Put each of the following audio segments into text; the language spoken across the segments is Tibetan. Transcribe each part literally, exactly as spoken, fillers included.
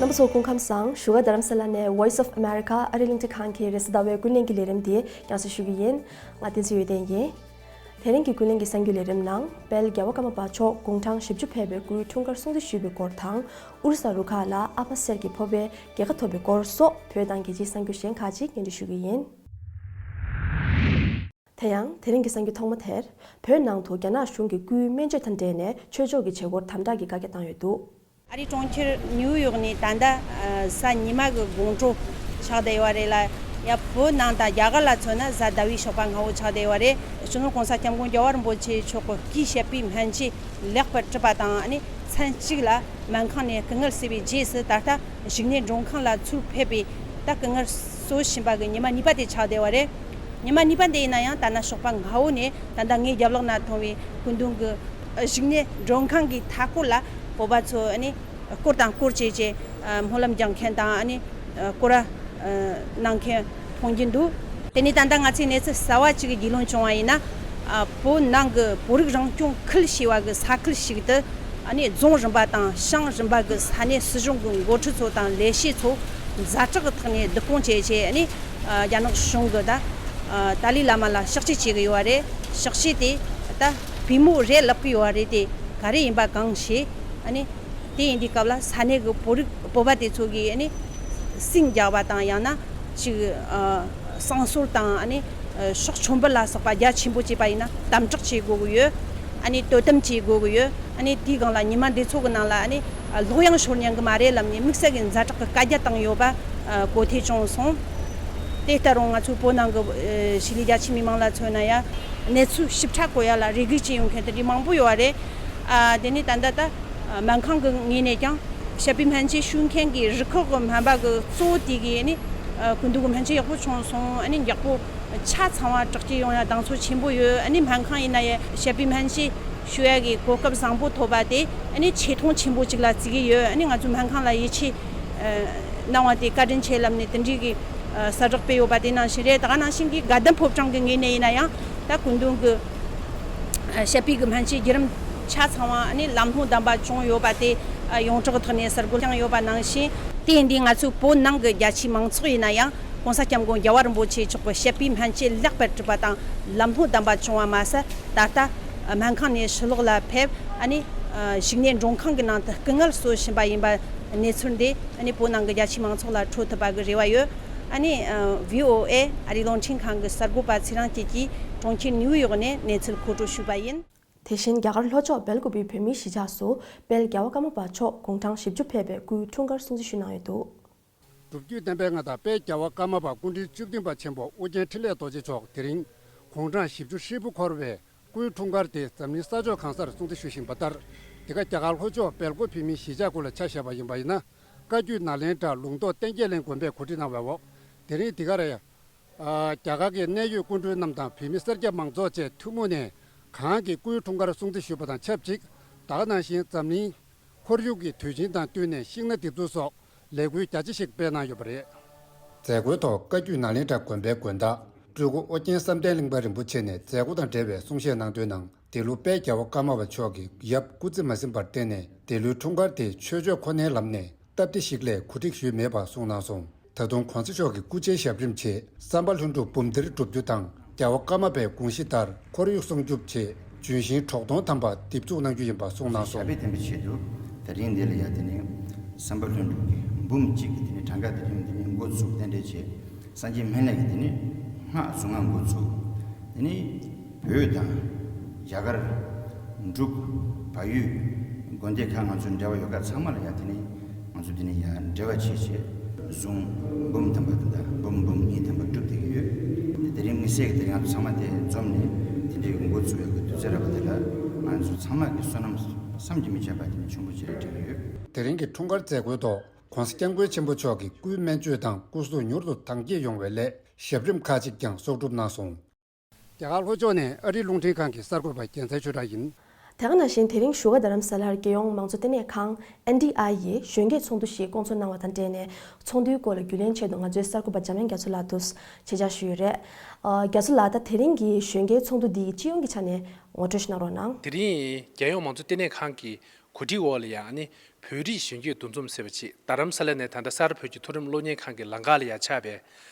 རྣམ་པ་ཚོ་སྐུ་ཁམས་བཟང་། བཞུགས་སྒར་རྡ་རམ་ས་ལ་ནས་Voice of America ཨ་རིའི་རླུང་འཕྲིན་ཁང་གི་རེས་གཟའ་ཟླ་བའི་ཀུན་གླེང་གི་ལས་རིམ་འདི་སྙན་སེང་ཞུ་གི་ཡིན། ང་བསྟན་འཛིན་འོད་ལྡན་ཡིན། དེ་རིང་གི་ཀུན་གླེང་གི་གསར་འགྱུར་ལས་རིམ་ནང་དཔལ་རྒྱལ་བ་ཀརྨ་པ་མཆོག་དགུང་གྲངས་བཞི་བཅུ་ཕེབས་པའི་སྐུའི་འཁྲུངས་སྐར་སྲུང་བརྩི་ཞུས་པའི་སྐོར་དང་། ཨོ་རི་ས་རུ་ཁག་ལ་ཨ་ཕ་གསེར་གྱི་ཕོར་པའི་རྒྱལ་ཁ་ཐོབ་པའི་སྐོར་སོགས་བོད་དང་རྒྱལ་སྤྱིའི་གསར་འགྱུར་གཞན་ཁག་ཅིག་སྙན་སྒྲོན་ཞུ་གི་ཡིན། དེ་ཡང་དེ་རིང་གི་གསར་འགྱུར་ཐོག་མ་དེར། བོད་ནང་དུ་རྒྱ་ནག་གཞུང་གིས་སྐུའི་སྨན་བཅོས་དང་འབྲེལ་ནས་ཆོས་ཕྱོགས་ཀྱི་བྱེད་སྒོར་དམ་དྲག་གི་བཀའ་རྒྱ་བཏང་ཡོད་འདུག་ཨ་རིའི་གྲོང་ཁྱེར་ནིའུ་ཡོག་ནས་ད་ལྟ་གཟའ་ཉི་མ་གི་དགོང་དྲོ་ཆགས་བསྡད་ཡོད་རེད་ལ། ཡ་བོད་ནང་དང་རྒྱ་གར་ལ་མཚོན་ན་གཟའ་ཟླ་བའི་ཞོགས་པ་སྔ་བོ་ཆགས་བསྡད་ཡོད་རེད། སྤྱི་ནོར་༸གོང་ས་༸སྐྱབས་མགོན་རྒྱལ་བ་རིན་པོ་ཆེ་མཆོག་གི་སྐུའི་ཞབས་པུའི་སྨན་དཔྱད་ལེགས་པར་གྲུབ་པ་དང་། ཨ་ནི་མཚན་གཅིག་ལ་སྨན་ཁང་ནས་སྐུ་ངལ་གསོས་པའི་རྗེས་སུ་ད་ལྟ་བཞུགས་གནས་མགྲོན་ཁང་ལ་ཚུར་ཕེབས་པའི་ད་སྐུ་ངལ་གསོ་བཞིན་པ་གི་ཉི་མ་གཉིས་པ་དེ་ཆགས་བསྡད་པ་རེད། ཉི་མ་གཉིས་པ་འདི་ཡིན་ན་ཡང་ད་ནངས་ཞོགས་པ་སྔ་བོ་ནས་ད་ལྟ་ངའི་རྒྱབ་ལོགས་ན་མཐོང་བའི་སྐུ་མདུན་གྱི་བཞུགས་གནས་མགྲོན་ཁང་གི་མཐའ་སྐོར་ལ་བོད་པ་ཚོ་ནི་སྐོར་དང་སྐོར་བྱས་བྱས་སྨོན་ལམ་རྒྱག་མཁན་དང་ནི་སྐོར་ར་གནང་མཁན་མཐོང་རྒྱུ་འདུག་དེ་ནས་ད་ལྟ་ང་ཚོས་གནས་ཚུལ་གསར་བ་ཅིག་གི་རྒྱུས་ལོན་བྱུང་བ་ཡིན་ན། བོད་ནང་གི་བོད་རིགས་རང་སྐྱོང་ཁུལ་ཞེས་པ་གི་ས་ཁུལ་ཞིག་ཏུ། ཨ་ནི་རྫོང་རིམ་པ་དང་ཞང་རིམ་པ་གི་ས་གནས་སྲིད་གཞུང་གི་འགོ་ཁྲིད་ཚོ་དང་ལས་བྱེད་ཚོ་ཛ་དྲག་གི་ཐོག་ནས་བསྡུ་སྐོང་བྱས་བྱས། ཨ་ནི་རྒྱ་ནག་གཞུང་གི་ད་ཏཱ་ལའི་བླ་མ་ལ་གཤགས་བཅོས་བྱེད་ཀྱི་ཡོད་པ་རེད། གཤགས་བཅོས་དེ་ད་པུས་མོ་རེད་ལབ་ཀྱི་ཡོད་པ་རེད། དེ་ག་རེ་ཡིན་པ་གང་ཤེས། ཨ་ནི་དེ་ཡིན་དུས་སྐབས་ལ་ས་གནས་གི་བོད་རིགས་བོད་པ་དེ་ཚོ་གིས་ཨ་ནི་སིང་རྒྱག་པ་དང་ཡང་ན། ཅིག་ཨ་བསང་གསོལ་དང་། ཨ་ནི་ཨ་ཕྱོགས་མཆོད་འབུལ་ལ་སོགས་པ་རྒྱ་ཆེན་པོ་བྱས་པ་ཡིན་ན་དམ་དྲག་བྱེད་དགོས་ཀྱི་ཡོད། ཨ་ནི་དོ་དམ་བྱེད་དགོས་ཀྱི་ཡོད། ཨ་ནི་དེའི་སྒང་ལ་ཉི་མ་འདི་ཚོ་གི་ནང་ལ་ཨ་ནི་ཨ་ལོག་ཡང་ཤོར་ཉན་གི་མ་རེད་ལབ་ནས་དམིགས་བསལ་གྱི་ཛ་དྲག་གི་བཀའ་རྒྱ་བཏང་ཡོད་པ་ཨ་གོ་ཐོས་བྱུང་སོང་། དེ་ལྟ་རུང་ང་ཚོའི་བོད་ནང་གི་ཨ་ཕྱི་ལུས་རྒྱ་ཆེའི་མི་མང་ལ་མཚོན་ན་ཡང་གནས་ཚུལ་ཞིབ་ཕྲ་གོ་ཡ་ལ་རེ་སྒུག་བྱེད་ཡོང་མཁན་དེ་འདྲའི་མང་པོ་ཡོད་པ་རེད། ཨ་དེ་ནི་ད་ལྟ་ད། སྨན་ཁང་གི་ངོས་ནས་ཀྱང་བྱ་བའི་སྨན་བཅོས་ཞུ་མཁན་གྱི་རུ་ཁག་གི་སྨན་པ་གི་གཙོ་བོ་དེ་གིས་ནི་སྐུ་མདུན་གྱི་སྨན་བཅོས་ཡག་པོ་བྱུང་སོང་། ཨ་ནི་ཡག་པོ་ཆ་ཚང་བ་དྲག་སྐྱེད་ཡོང་ཡ་གདེང་ཚོད་ཆེན་པོ་ཡོད། ཨ་ནི་སྨན་ཁང་ཡིན་ན་ཡང་བྱ་བའི་སྨན་བཅོས་ཞུ་ཡ་གི་གོ་སྐབས་བཟང་པོ་ཐོབ་པ་དེ་ཨ་ནི་ཆེ་མཐོང་ཆེན་པོ་ཅིག་ལ་བརྩི་གི་ཡོད། ཨ་ནི་ང་ཚོའི་སྨན་ཁང་ལ་ཡིད་ཆེས་གནང་བ་དེ་བཀའ་དྲིན་ཆེ་ལབ་ནས་དེ་འདྲའི་གི་གསལ་བསྒྲགས་སྤེལ་ཡོད་པ་དེ་ནང་བཞིན་རེད། ད་ག་ནང་བཞིན་གྱི་དགའ་ལྡན་ཕོ་བྲང་གི་ངོས་ནས་ཡིན་ན་ཡང་ད་སྐུ་མདུན་གྱི་བྱ་བའི་གི་སྨན་བཅོས་བརྒྱུད་རིམ་ཆ་ཚང་བ་ནི་ལམ་ལྷོང་ལྡན་པ་བྱུང་ཡོད་པ་དེ་ཡོངས་གྲགས་ཐོག་ནས་གསལ་པོ་བསྐྱངས་ཡོད་པ་ནང་བཞིན། དེ་ཡིན་དུས་ང་ཚོའི་བོད་ནང་གི་རྒྱ་ཆེའི་མང་ཚོགས་ཡིན་ན་ཡང་༸གོང་ས་༸སྐྱབས་མགོན་རྒྱལ་བ་རིན་པོ་ཆེ་མཆོག་གི་བྱ་བའི་སྨན་བཅོས་ལེགས་པར་གྲུབ་པ་དང་ལམ་ལྷོང་ལྡན་པ་བྱུང་བ་མ་ཟད། ད་ལྟ་སྨན་ཁང་ནས་ཕྱི་ལོགས་ལ་ཕེབས། ཨ་ནི་བཞུགས་གནས་མགྲོན་ཁང་གི་ནང་དུ་སྐུ་ངལ་གསོ་བཞིན་པ་ཡིན་པ་གནས་ཚུལ་འདི་ཨ་ནི་བོད་ནང་གི་རྒྱ་ཆེའི་མང་ཚོགས་ལ་འཕྲོད་ཐུབ་པ་གི་རེ་བ་ཡོད། ཨ་ནི་བྷི་ཨོ་ཨེ་ཨ་རིའི་རླུང་འཕྲིན་ཁང་གི་གསར་འགོད་པ་ཚེ་རིང་སྐྱིད་ཀྱིས་གྲོང་ཁྱེར་ནིའུ་ཡོག་ནས་གནས་ཚུལ་མཁོ་སྤྲོད་ཞུས་པ་ཡིན། དེ་བཞིན་རྒྱ་གར་ལྷོ་ཕྱོགས་སྦེལ་ཀོབ་བོད་མིའི་གཞིས་ཆགས་སུ་དཔལ་རྒྱལ་བ་ཀརྨ་པ་མཆོག་དགུང་གྲངས་བཞི་བཅུ་ཕེབས་པའི་སྐུའི་འཁྲུངས་སྐར་སྲུང་བརྩི་ཞུས་གནང་ཡོད་འདུག་སྒྲུབ་བརྒྱུད་བསྟན་པའི་མངའ་བདག་དཔལ་རྒྱལ་བ་ཀརྨ་པ་སྐུ་ཕྲེང་བཅུ་བདུན་པ་ཆེན་པོ་ཨོ་རྒྱན་འཕྲིན་ལས་རྡོ་རྗེ་མཆོག་དེ་རིང་དགུང་གྲངས་བཞི་བཅུ་ཧྲིལ་པོ་འཁོར་བའི་སྐུའི་འཁྲུངས་སྐར་དེ་འཛམ་གླིང་ས་ཕྱོགས་གང་སར་སྲུང་བརྩི་ཞུ་བཞིན་པ་ལྟར། འདི་ག་རྒྱ་གར་ལྷོ་ཕྱོགས་སྦེལ་ཀོབ་བོད་མིའི་གཞིས་ཆགས་ཁུལ་ལ་ཆ་བཞག་པ་ཡིན་པ་ཡིན་ན། བཀའ་བརྒྱུད་ནཱ་ལེནྡྲ་ལུང་རྟོགས་བསྟན་རྒྱས་གླིང་དགོན་པས་གོ་སྒྲིག་གནང་བའོ། དེ་རིང་འདི་ག་རེད། རྒྱ་གར་གྱི་གནད་ཡོད་སྐུ་མགྲོན་རྣམས་དང་བོད་མི་སེར་སྐྱ་མང་ཚོགས་བཅས་ཐུན་མོང་ནས་གང་གི་སྐུའི་འཁྲུངས་སྐར་སྲུང་བརྩི་ཞུས་པ་དང་ཆབས་ཅིག་ད་ག་ནང་བཞིན་འཛམ་གླིང་ཁོར་ཡུག་གི་དུས་ཆེན་དང་བསྟུན་ནས་ཤིང་སྣ་འདེབས་ཚུལ་སོགས་ལས་འགུལ་རྒྱ་ཆེ་ཞིག་སྤེལ་གནང་ཡོད་པ་རེད། མཛད་སྒོའི་ཐོག་བཀའ་བརྒྱུད་ནཱ་ལེནྡྲ་དགོན་པའི་དགོན་བདག་སྤྲུལ་སྐུ་ཨོ་རྒྱན་བསམ་གཏན་གླིང་པ་རིན་པོ་ཆེ་ནས་མཛད་སྒོ་དང་འབྲེལ་བའི་གསུང་བཤད་གནང་དོན་ནང་། དེ་ལོ་དཔལ་རྒྱལ་བ་ཀརྨ་པ་མཆོག་གི་ཡབ་སྐུ་ཚེ་མ་ཟིན་པར་བརྟེན་ནས་འདི་ལོའི་འཁྲུངས་སྐར་དེ་ཆོས་ཕྱོགས་ཁོ་ནའི་ལམ་ནས་སྟབས་བདེ་ཞིག་ལས་གོ་སྒྲིག་ཞུས་མེད་པ་གསུངས་གནང་སོང་། ད་དུང་གོང་ས་མཆོག་གི་སྐུ་ཕྱྭའི་ཞབས་རིམ་ཆེད་བསམ་པ་ལྷུན་གྲུབ་འབུམ་སྡེར་སྒྲུབ་རྒྱུ་དང་། རྒྱལ་བ་ཀརྨ་པའི་དགོངས་གཞི་ལྟར་ཁོར་ཡུག་སྲུང་སྐྱོབ་ཆེད་ལྗོན་ཤིང་གྲོག་མཐོང་དམ་པ་འདེབས་འཛུགས་གནང་རྒྱུ་ཡིན་པ་གསུངས་གནང་སོང་། ཞབས་པད་བརྟན་པའི་ཆེད་དུ་དེ་རིང་འདི་ལ་ཡ་དེ་ནས་བསམ་པ་ལྷུན་གྲུབ་ཀྱི་འབུམ་གཅིག་གི་དེ་ནས་གྲངས་ཀ་དེ་རིང་འདི་ནས་འགོ་བཙུགས་རྟེན་འབྲེལ་བྱས། སངས་རྒྱས་སྨན་བླ་གི་དེ་ནས་སྔགས་གཟུངས་སྔགས་འགོ་ཚུགས། དེ་ནས་བོད་དང་རྒྱ་གར་འབྲུག་བལ་ཡུལ་དགོན་སྡེ་ཁག་ང་ཚོའི་འབྲེལ་བ་ཡོད་ཁག་ཚང་མ་ལ་ཡང་དེ་ནས་ང་ཚོ་དེ་ནས་ཡང་འབྲེལ་བ་བྱེད་བྱེད་གཟུངས་འབུམ་ཐམ་པ་དེ་དང་འབུམ་འབུམ་གཉིས་ཐམ་པ་སྒྲུབ་བསྡད་ཀྱི་ཡོད། དེ་དེ་རིང་དམིགས་བསལ་གྱི་དེ་རིང་ང་ཚོ་ཚང་མ་དེ་འཛོམས་ནས་དེ་འདྲའི་འགོ་ཚུགས་ཡག་གི་དུས་ཚོད་རག་པ་དེ་ལ་ང་ཚོ་ཚང་མ་གི་བསོད་ནམས་བསམ་གྱིས་མི་ཁྱབ་པ་དེ་ནས་ཆེན་པོ་ཅིག་རེད་དྲན་གྱི་ཡོད། དེ་རིང་གི་འཁྲུངས་སྐར་མཛད་སྒོའི་ཐོག ྋགོང་ས་ྋསྐྱབས་མགོན་ཆེན་པོ་མཆོག་གི་སྐུའི་སྨན་བཅོས་དང་སྐུ་གཟུགས་མྱུར་དུ་དྭངས་སྐྱེད་ཡོང་བའི་སླད་ཞབས་རིམ་ཁག་ཅིག་ཀྱང་གསོག་སྒྲུབ་གནང་སོང་། རྒྱ་གར་ལྷོ་ཕྱོགས་ནས་ཨ་རིའི་རླུང་འཕྲིན་ཁང་གི་གསར་འགོད་པ་རྒྱལ་མཚན་ཆོས་གྲགས་ཡིན། དེ་ག་ནང་བཞིན་དེ་རིང་བཞུགས་སྒར་རྡ་རམ་ས་ལར་རྒྱལ་ཡོངས་མང་གཙོ་ལྟེ་གནས་ཁང་ཨེན་ཌི་ཨའི་ཡིས་གཞོན་སྐྱེས་ཚོགས་འདུ་ཞིག་བསྐོང་ཚོགས་གནང་བ་དང་འབྲེལ་ནས་ཚོགས་འདུའི་སྐོར་ལ་རྒྱུས་ལོན་ཆེད་དུ་ང་ཚོའི་གསར་འགོད་པ་འཇམ་དབྱངས་རྒྱ་མཚོ་ལགས་འདུག་ཆེད་བཅར་ཞུས་ཡོད་རེད། ཨ། རྒྱ་མཚོ་ལགས། ད་དེ་རིང་གི་གཞོན་སྐྱེས་ཚོགས་འདུ་འདིའི་སྤྱི་ཡོངས་ཀྱི་ཆ་ནས་ངོ་སྤྲོད་ཞིག་གནང་རོགས་གནང་། དེ་རིང་རྒྱལ་ཡོངས་མང་གཙོ་ལྟེ་གནས་ཁང་གི་ གོ་སྒྲིག་འོག་ལ་ཡང་ཨ་ནི་བོད་རིགས་གཞོན་སྐྱེས་འདུ་འཛོམས་ཟེར་བ་ཅིག་རྡ་རམ་ས་ལ་ནས་ད་ལྟ་གསར་བོད་ཀྱི་མཐོ་རིམ་སློབ་གཉེར་ཁང་གི་ལམ་ཁ་ལ་ཡང་ཆགས་པའི་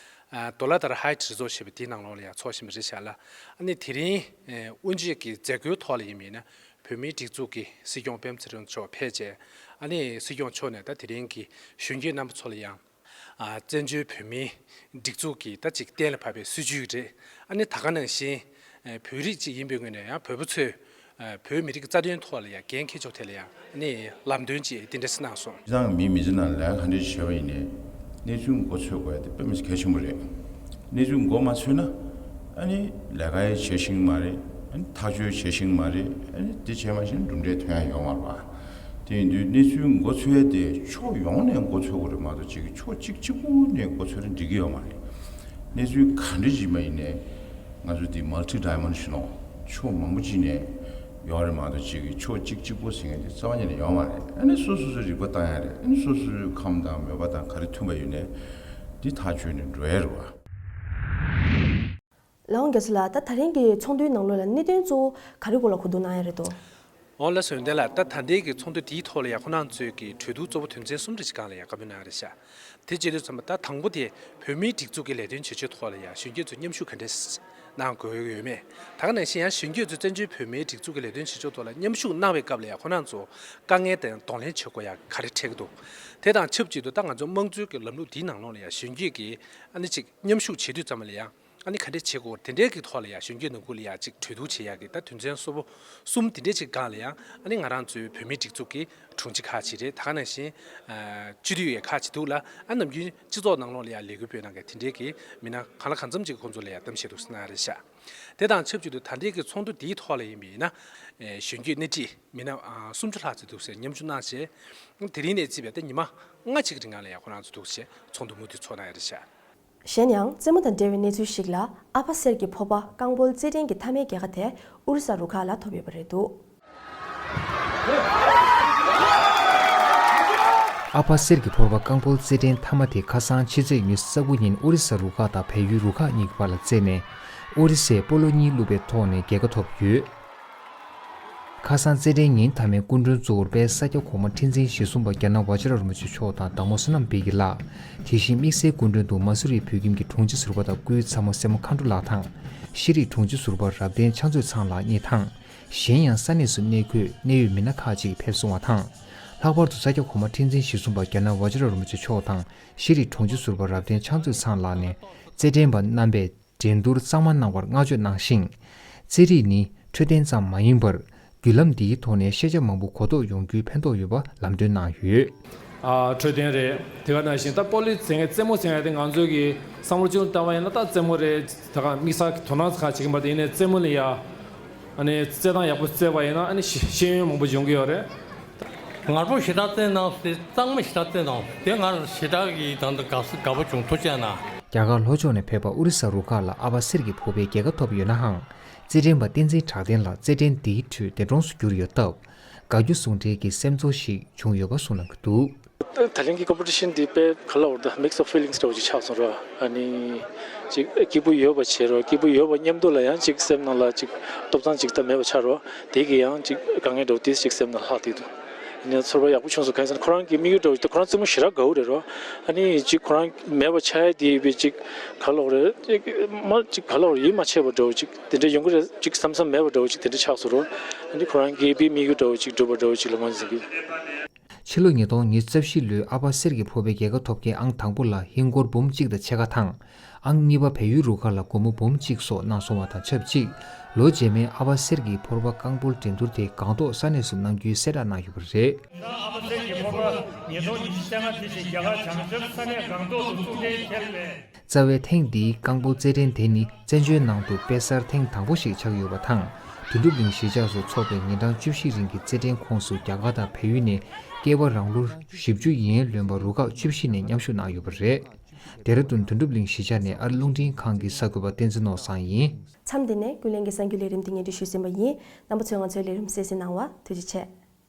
ཨ་ཌོ་ལ་དར་ཧའི་ཊི་རི་ཛོར་ཊི་ཞེས་པ་དེའི་ནང་ལོགས་ལ་ཡང་ཚོགས་བཞིན་པ་རེད་ཤག་ལ། ཨ་ནི་དེ་རིང་ཨ་དབུ་འབྱེད་ཀྱི་མཛད་སྒོའི་ཐོག་ལ་ཡིན་མིན་ན་བོད་མིའི་སྒྲིག་འཛུགས་ཀྱི་སྲིད་སྐྱོང་སྤེན་པ་ཚེ་རིང་མཆོག་ཕེབས་བྱས། ཨ་ནི་སྲིད་སྐྱོང་མཆོག་ནས་ད་དེ་རིང་གི་གཞོན་སྐྱེས་རྣམ་པ་ཚོ་ལ་ཡང་ཨ་བཙན་བྱོལ་བོད་མིའི་སྒྲིག་འཛུགས་ཀྱི་ད་ཅིག་གཏན་ལ་ཕབ་པའི་སྲིད་བྱུས་རེད། ཨ་ནི་ད་ག་ནང་བཞིན་ཨ་བོད་རིགས་ཅིག་ཡིན་པའི་ངོས་ནས་ཡང་བོད་པ་ཚོས་ཨ་བོད་མི་རིགས་ཀྱི་རྩ་དོན་ཐོག་ལ་ཡང་འགན་འཁྱེར་ཕྱོགས་ཐད་ལ་ཡང་ཨ་ནི་ལམ་སྟོན་ཅིག་དེ་འདྲ་གནང་སོང་། ཅང་མི་མི་ཚེ་ནང་ལས་ཀ་ག་འདྲ་བྱས་པ་ཡིན་ནའི་གནས་ཚུལ་མགོ་ཚོས་དགོས་ཡ་དེ་དཔེ་མི་སྲིད་གལ་ཆེན་པོ་རེད། གནས་ཚུལ་མགོ་མ་ཚོས་ན་ཨ་ནི་ལས་ཀ་ཡང་བྱེད་ཤེས་ཀྱི་མ་རེད། ཨ་ནི་ཐག་གཅོད་བྱེད་ཤེས་ཀྱི་མ་རེད། ཨ་ནི་དེ་བྱས་མ་ཤེས་ན་གྲུབ་འབྲས་ཐོན་ཡ་ཡོད་མ་རེད་པ། དེ་ཡིན་དུས་གནས་ཚུལ་མགོ་ཚོས་ཡ་དེ་ཕྱོགས་ཡོངས་ནས་མགོ་ཚོས་དགོས་རེད་མ་གཏོགས་ཅིག་ཕྱོགས་གཅིག་གཅིག་པུ་ནས་མགོ་ཚོས་ན་འགྲིག་གི་ཡོད་མ་རེད། གནས་ཚུལ་ག་འདྲ་ཞིག་མ་ཡིན་ནའི་ང་ཚོ་འདི་མལ་ཊི་ཌའི་མེན་ཤ་ནལ་ཕྱོགས་མང་པོ་ཅིག་ནས་ཡོད་རེད་མ་གཏོགས་ཅིག་ཕྱོགས་གཅིག་གཅིག་པུ་ཟེར་མཁན་དེ་རྩ་བ་ཉིད་ནས་ཡོད་མ་རེད། ཨ་ནི་སོ་སོ་སོའི་རིག་པ་བཏང་ཡ་རེད། ཨ་ནི་སོ་སོའི་ཁམས་དང་མོས་པ་དང་ག་རེ་མཐུན་པ་ཡོད་ནའི་འདི་ཐག་གཅོད་ནས་འགྲོ་ཡ་རེད་བ། ལགས་འོང་རྒྱ་མཚོ་ལགས། ད་ད་རིང་གི་ཚོགས་འདུའི་ནང་ལོགས་ལ་གནད་དོན་གཙོ་བོ་ག་རེ་སྐོར་ལ་གོ་བསྡུར་གནང་ཡ་རེད་དོ། འོང་ལགས་སོ། ཡོན་ཏན་ལགས། ད་ད་ལྟའི་གི་ཚོགས་འདུ་དེའི་ཐོག་ལ་ཡང་ཁོ་རང་ཚོས་ཀྱི་གྲོས་བསྡུར་གཙོ་བོ་དོན་ཚན་གསུམ་རེ་ཞིག་སྒང་ལ་ཡང་བཀའ་མོལ་གནང་ཡ་རེད་ཤག་དེ་བྱེད་དུས་ཙམ་པ་ད་དང་པོ་དེ་བོད་མིའི་སྒྲིག་འཛུགས་ཀྱི་ལས་དོན་བྱེད་ཕྱོགས་ཐོག་ལ་ཡང་གཞོན་སྐྱེས་ཚོས་མཉམ་ཞུགས་ག་འདྲས་གནང་དགོས་ཡོད་མེད། ད་ག་ནང་བཞིན་ཡང་གཞོན་སྐྱེས་ཚོས་བཙན་བྱོལ་བོད་མིའི་སྒྲིག་འཛུགས་ཀྱི་ལས་དོན་བྱེད་ཕྱོགས་ཐོག་ལ་མཉམ་ཞུགས་གནང་བའི་སྐབས་ལ་ཡང་ཁོ་རང་ཚོ་དཀའ་ངལ་དང་གདོང་ལེན་བྱེད་དགོས་ཡ་ག་རེ་འཕྲད་ཀྱི་འདུག་དེ་དང་ཆབས་ཅིག་ཏུ་ད་ང་ཚོ་དམངས་གཙོའི་གི་ལམ་ལུགས་འདིའི་ནང་ལོགས་ལ་ཡང་གཞོན་སྐྱེས་ཀྱིས་ཨ་ནི་ཅིག་མཉམ་ཞུགས་བྱེད་དུས་ཙམ་པ་ལ་ཡང་ཨ་ནི་ག་འདྲས་བྱེད་དགོས་དེ་འདྲའི་གི་ཐོག་ལ་ཡང་གཞོན་སྐྱེས་ནང་ཁུལ་ལ་ཡང་ཅིག་གྲོས་བསྡུར་བྱེད་ཡག་གི་ད་དོན་ཚན་གཙོ་བོ་གསུམ་དེ་འདྲས་ཅིག་སྒང་ལ་ཡང་ཨ་ནི་ང་རང་ཚོའི་བོད་མིའི་སྒྲིག་འཛུགས་ཀྱི་དྲུང་ཆེ་ཁག་ཅིག་རེད། ད་ག་ནང་བཞིན་ཨ་སྤྱི་འཐུས་ཡོད་ཁག་ཅིག་འདུག་ལ། ཨ་ནམ་རྒྱུན་སྤྱི་ཚོགས་ནང་ལོགས་ལ་ཡང་ལས་འགུལ་སྤེལ་གནང་མཁན་དེ་འདྲས་ཀྱི་མི་སྣ་གང་ལ་གང་འཚམ་ཅིག་ཁོང་ཚོ་ལ་ཡང་གཏམ་བཤད་འདུག་སེ་གནང་རེད་ཤག་དེ་དང་ཆབས་ཅིག་ཏུ་ད་ལྟའི་གི་ཚོགས་འདུ་དེའི་ཐོག་ལ་ཡིན་པ་ཡིན་ན་ཨེ་གཞོན་སྐྱེས་སྣེ་ཁྲིད་མི་སྣ་ཨ་སུམ་ཅུ་ལྷག་ཙམ་འདུག་སེ་མཉམ་ཞུགས་གནང་བྱས། དེ་རིང་ནས་བརྩིས་པའི་ད་ཉི་མ་ལྔ་ཅིག་རིང་ལ་ཡང་ཁོ་རང་ཚོ་འདུག་སེ་ཚོགས་འདུ་མུ་མཐུད་ཚོགས་གནང་ཡ་རེད་ཤག་གཞན་ཡང་རྩེད་མོ་དང་འབྲེལ་བའི་གནས་ཚུལ་ཞིག་ལ། ཨ་ཕ་གསེར་གྱི་ཕོར་པ་རྐང་སྤོལ་རྩེད་འགྲན་གྱི་མཐའ་མའི་རྒྱལ་ཁ་དེ་ཨོ་རི་ས་རུ་ཁག་ལ་ཐོབ་ཡོད་པ་རེད་འདུག་ཨ་ཕ་གསེར་གྱི་ཕོར་པ་རྐང་སྤོལ་རྩེད་འགྲན་མཐའ་མ་དེ་ཁ་སང་ཕྱི་ཚེས་ཉི་ཤུ་རྩ་དགུ་ཉིན་ཨོ་རི་ས་རུ་ཁག་དང་བལ་ཡུལ་རུ་ཁག་གཉིས་ཀྱི་བར་ལ་རྩེས་ནས། ཨོ་རི་སས་སྤོ་ལོ་གཉིས་བླུགས་པའི་ཐོག་ནས་རྒྱལ་ཁ་ཐོབ་ཡོད། ཁ་སང་རྩེད་འགྲན་ཉིན་མཐའ་མའི་སྐུ་མགྲོན་གཙོ་བོར་དཔལ་ས་སྐྱ་གོང་མ་ཁྲི་འཛིན་ཞེ་གསུམ་པ་རྒྱ་ནག་ཝ་ཅི་ར་རིན་པོ་ཆེ་མཆོག་དང་བདག་མོ་བསོད་ནམས་བི་ཀི་ལགས། དེ་བཞིན་དམིགས་བསལ་སྐུ་མགྲོན་དུ་མ་སུ་རིའི་བོད་ཁྱིམ་གྱི་དྲུང་ཆེ་ཟུར་པ་དང་སྐུའི་ཚ་མོ་སྲས་མོ་མཁའ་འགྲོ་ལགས་དང་། ཤེས་རིག་དྲུང་ཆེ་ཟུར་པ་རབ་བརྟན་ཕྱག་མཛོད་ཚང་ལགས་གཉིས་དང་། གཞན་ཡང་ས་གནས་སུ་གནས་འཁོད་གནད་ཡོད་མི་སྣ་ཁག་ཅིག་ཕེབས་སོང་བ་དང་། ལྷག་པར་དུ་ས་སྐྱ་གོང་མ་ཁྲི་འཛིན་ཞེ་གསུམ་པ་རྒྱ་ནག་ཝ་ཅི་ར་རིན་པོ་ཆེ་མཆོག་དང་ཤེས་རིག་དྲུང་ཆེ་ཟུར་པ་རབ་བརྟན་ཕྱག་མཛོད་ཚང་ལགས་ནས་རྩེད་འགྲན་པ་རྣམ་པས། འགྲན་བསྡུར་གཙང་མ་གནང་བར་བསྔགས་བརྗོད་གནང་ཞིང་། རྩེད་རིགས་ནི་འཕྲོད་བསྟེན་ཙམ་མ་ཡིན་པར། བརྒྱུད་ལམ་འདིའི་ཐོག་ནས་ཤེས་བྱ་མང་པོ་གོ་རྟོགས་ཡོང་རྒྱུའི་ཕན་ཐོགས་ཡོད་པ་ལམ་སྟོན་གནང་ཡོད། ཨ་འཕྲོད་བསྟེན་རེད། དེ་ག་ནང་བཞིན་ད་སྤོ་ལོ་རྩེད་མཁན་རྩེད་མོ་རྩེད་མཁན་དེ་ང་ཚོ་གི་བསམ་བློ་གཅིག་ཏུ་བཏང་བ་ཡིན་ན་ད་རྩེད་མོ་རེད། ད་ག་དམིགས་བསལ་གྱི་དོ་སྣང་ཁག་བྱེད་ཀྱི་མ་རེད། དེ་ཡིན་ནའི་རྩེད་མོ་ལ་ཡ། ཨ་ནི་རྩེད་སྟངས་ཡག་པོ་རྩེས་པ་ཡིན་ན་ཨ་ནི་ཤེས་ཤེས་ཡོན་མང་པོ་ཡོང་གི་ཡོད་རེད། ངར་པོ་ཞེ་དྲག་རྩེད་གནང་སྟེ་གཙང་མ་ཞེ་དྲག་རྩེད་གནང་སྟེ་ངར་ཞེ་དྲག་གི་དང་དུ་དགའ་ས་དགའ་པོ་བྱུང་། ཐུགས་རྗེ་གནང་། རྒྱ་གར་ལྷོ་ཕྱོགས་ནས་ཕེབས་པ་ཨོ་རི་ས་རུ་ཁག་ལ་ཨ་ཕ་གསེར་གྱི་ཕོར་པའི་རྒྱལ་ཁ་ཐོབ་ཡོད་ནའང་། རྩེད་འགྲན་པ་བསྟན་འཛིན་གྲགས་ལྡན་ལགས་རྩེད་འགྲན་འདིའི་ཁྲོད་འདས་གྲོངས་སུ་གྱུར་ཡོད་སྟབས། དགའ་སྐྱོ་ཟུང་འབྲེལ་གྱི་སེམས་ཚོར་ཞིག་བྱུང་ཡོད་པ་གསུངས་གནང་གི་འདུག་ད་ལན་གྱི་ཀོམ་པི་ཊི་ཤན་འདི་དཔེ་ག་ལ་འོར་ད་mix of feelings འདྲ་བོ་ཅིག་ཆགས་སོང་ར། ཨ་ནི་ཅིག་སྐྱིད་པོ་ཡོད་པ་བྱས་རོགས། སྐྱིད་པོ་ཡོད་པ་མཉམ་དུ་ལ་ཡང་ཅིག་སེམས་ནང་ལ་ཅིག་སྟོབས་ཙང་ཅིག་ད་མེད་པ་ཆགས་རོགས། དེ་གི་ཡང་ཅིག་དཀའ་ངལ་འདྲ་བོ་དེ་ཅིག་སེམས་ནང་ལྷག་བསྡད་འདུག་ཡིན་ནའི་ཚོར་བ་ཡག་པོ་བྱུང་སོང་། གང་ཡིན་ཟེར་ན་ཁོ་རང་གི་དམིགས་ཡུལ་འདྲ་བོ་ཅིག་ད་ཁོ་རང་རྩེད་མོ་ཞེ་དྲག་དགའ་བོ་རེད་རོ། ཨ་ནི་ཅིག་ཁོ་རང་མེད་པ་ཆགས་ཡ་དེ་ཡིན་པའི་ཅིག་ག་ལ་འོར་རེད། ཅིག་མ་ཅིག་ག་ལ་འོར་ཡིད་མ་ཆེས་པ་འདྲ་བོ་ཅིག་དེ་འདྲ་ཡོང་གི་རེད། ཅིག་བསམ་བསམ་མེད་པ་འདྲ་བོ་ཅིག་དེ་འདྲ་ཆགས་སོང་རོ། ཨ་ནི་ཁོ་རང་གི་དམིགས་ཡུལ་འདྲ་བོ་ཅིག་འགྲུབ་པ་འདྲ་བོ་ཅིག་ལ་ངོས་འཛིན་གྱི། ཕྱི་ལོ་ཉིས་སྟོང་ཉི་ཤུ་རྩ་བཞི་ལོའི་ཨ་ཕ་གསེར་གྱི་ཕོར་པའི་རྒྱལ་ཁ་ཐོབ་མཁན་ཨང་དང་པོ་ལ་ཧིན་སྒོར་འབུམ་གཅིག་དང་ཕྱེད་ཀ་དང་། ཨང་གཉིས་པ་བལ་ཡུལ་རུ་ཁག་ལ་སྒོར་མོ་འབུམ་གཅིག་སོགས་གནང་སོང་བ་དང་ཆབས་ཅིག་ལོ་རྗེས་མའི་ཨ་ཕ་གསེར་གྱི་ཕོར་པ་རྐང་སྤོལ་འགྲན་བསྡུར་དེ་སྒང་ཏོག་ས་གནས་སུ་གནང་རྒྱུའི་གསལ་བསྒྲགས་གནང་ཡོད་པ་རེད། ད་ཨ་ཕ་གསེར་གྱི་ཕོར་པ་ཉིས་སྟོང་ཉི་ཤུ་རྩ་ལྔ་དེ་བཞིན་རྒྱ་གར་བྱང་ཤར་ས་གནས་སྒང་ཏོག་ཏུ་གཙོ་འགན་འཁྱེར་བའི། རྩ་བའི་ཐེངས་འདིའི་རྐང་སྤོལ་རྩེད་འགྲན་དེ་ནི་བཙན་བྱོལ་ནང་དུ་དཔེ་གསར་ཐེངས་དང་པོ་ཞིག་ཆགས་ཡོད་པ་དང་། དོན་གྲུབ་གླིང་གཞིས་ཆགས་སུ་འཚོགས་པའི་ཉིན་གྲངས་བཅུ་བཞི་རིང་གི་རྩེད་འགྲན་ཁོངས་སུ་རྒྱ་གར་དང་བལ་ཡུལ་ནས་སྐྱེས་པ་རང་ལོ་བཞི་བཅུ་ཡན་ལོན་པ་རུ་ཁག་བཅུ་བཞི་ནས་མཉམ་ཞུགས་གནང་ཡོད་པ་རེད། ལྡེ་ར་ལྡུན་དོན་གྲུབ་གླིང་གཞིས་ཆགས་ནས་ཨ་རི་རླུང་འཕྲིན་ཁང་གི་གསར་འགོད་པ་བསྟན་འཛིན་ནོར་བཟང་ཡིན། མཚམས་འདི་ནས་ཀུན་གླེང་གི་གསར་འགྱུར་ལས་རིམ་འདི་སྙན་སྒྲོན་ཞུས་ཟིན་པ་ཡིན། རྣམ་པ་ཚོས་ང་ཚོའི་ལས་རིམ་གསན་གཟིགས་གནང་བར་ཐུགས་རྗེ་ཆེ།